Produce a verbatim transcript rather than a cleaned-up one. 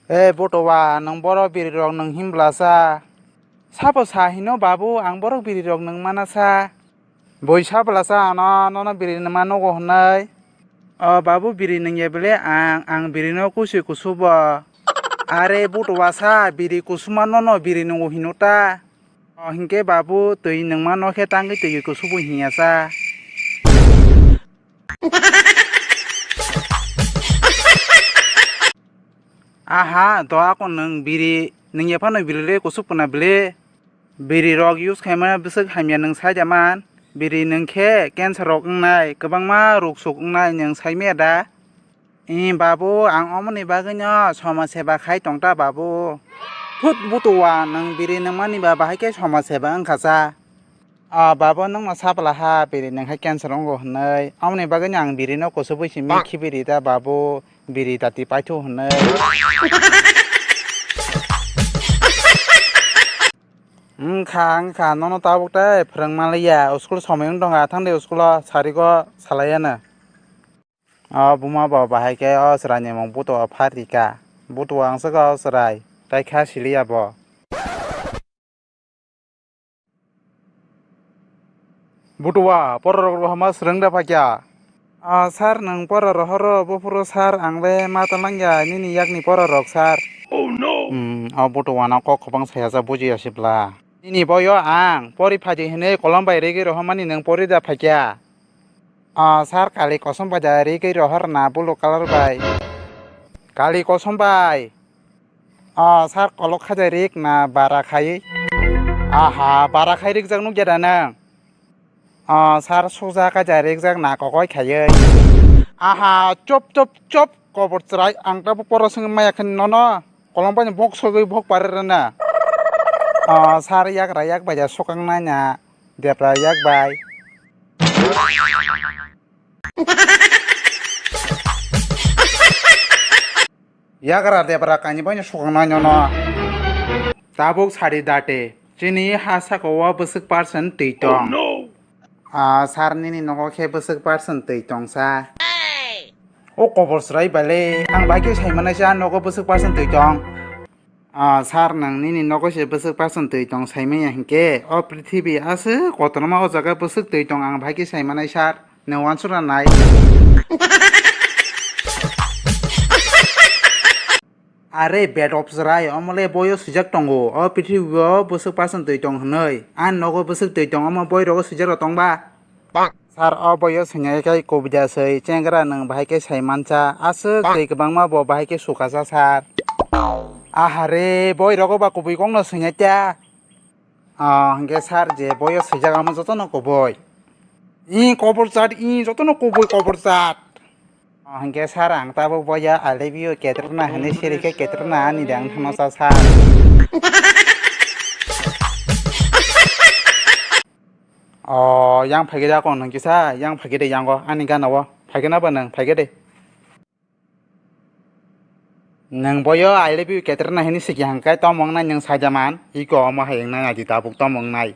E Butua, nwng borok biri rok nwng himlasa. Sabo sa hino babu, ang borok biri rok nwng manasa. Boi sa bwlasa ano nono biri nwngma nugo hwnwi. O babu, biri nwngya bele ang, ang biri no kusi kusubo. Are Butua sa, biri kusuma nono biri nungo hino ta. O hinkhe babu, twi nwngma no khe tangwi twi kusubo hinya sa. Aha, do ako nwng biri nwngya phano biri le kusuk puna bele. Biri rok use khaima bwswk hamya nwng sai da man. Biri nwng khe cancer rok wngnai, kwbangma ruk suk wngnai nwng sai maya da? Ee babu, ang omoni bagwino somaj seba khai tong ta babu. Thut Butua, nwng biri nwngmani ba bahai khe somaj seba wngkha sa. Ah, babu, nwngno sapla ha, biri nwng hai cancer wngo hwnwi. Amoni bagwino ang birino kusubui simi khibiri da, babu, biri dati paithu hwnwi. Wngkha, wngkha, nono tabuk tei phwrwng manliya, school somoi wng tongkha, thangdi school-o, sarigo salaiyano. O buma bo bahai khe o chwraini mung Butua pharika. Butua wngsukha o chwrai, tei kha siliya bo. Butua, pora rok rohorma swrwng da phaikya? Ah, sir, nwng pora rohoro, buphuru sir, ang le ma ta mangya nini yakni pora rok, sir. Hmm, o Butua no kok kwbang saya sa bujiya sibla. Nini boyo ang pori phaidi hinwi kolom bai rigwi rohormani nwng pori da phaikya? Ah, sir, kali kosom bai da rigwi rohor na blue colour bai? Kali kosom bai. Ah, sir, kolok khaja rik na bara khai? Aha, bara khai rikjak nukya da nwng? Ah, sir, suja khaja rikjak na kokoi khaiwi? Aha, chop, chop, chop, kobor chwrai, ang tabuk poro swngwi maya khe nono kolom bai bok sogwi bok pare rwna. Ah, sir, yagra yak bai ja sokang nai na, debra yak bai. Yagra debra kainwi baino sokang nai nono. Tabuk sari date, chini ha saka o bwswk percent twi tong? Ah, sir, nini nogo khe bwswk percent twi tong sa? O kobor chwrai bai le, ang bai khe sai manai sa nogo bwswk percent twi tong. Ah, sir, nwng nini nogo se bwswk percent twi tong sai manya hinkhe, o prithibi aswk kotorma o jaga bwswk twi tong ang bai khe sai manai sir, nwng uansukna nai. Are bedop chwrai, omo le boyo swijak tongo, o prithibi o bwswk percent twi tong hwnwi, ani nogo bwswk twi tong omo boi rogo swijak rok tong ba? Sir, o boyo swngyai khe kubui da swi, chengra nwng bahai khe sai mansa, aswk twi kwbangma bo bahai khe sukasa sir. Ahare, boi rogo ba kubui kokno swngyai ta. Ah, hwnkhe sir je boyo swijak amo jotono kubui. I kobor chat, i jotono kubui kobor chat. Ah, hwnkhe sir ang tabuk boya I love you Katrina hwnwi siri khe Katrina ani de ang thangno cha sir. O, yang phaikhe de akon nwng kisa, yang phaikhe de yango, ani gana o. Phaikhe na ba nwng, phaikhe de. Nwng boyo I love you Katrina hwnwi sikya hwnkhe tamo wngnai nwng saida man, iko omo hai wngnai naidi tabuk tamo wngnai.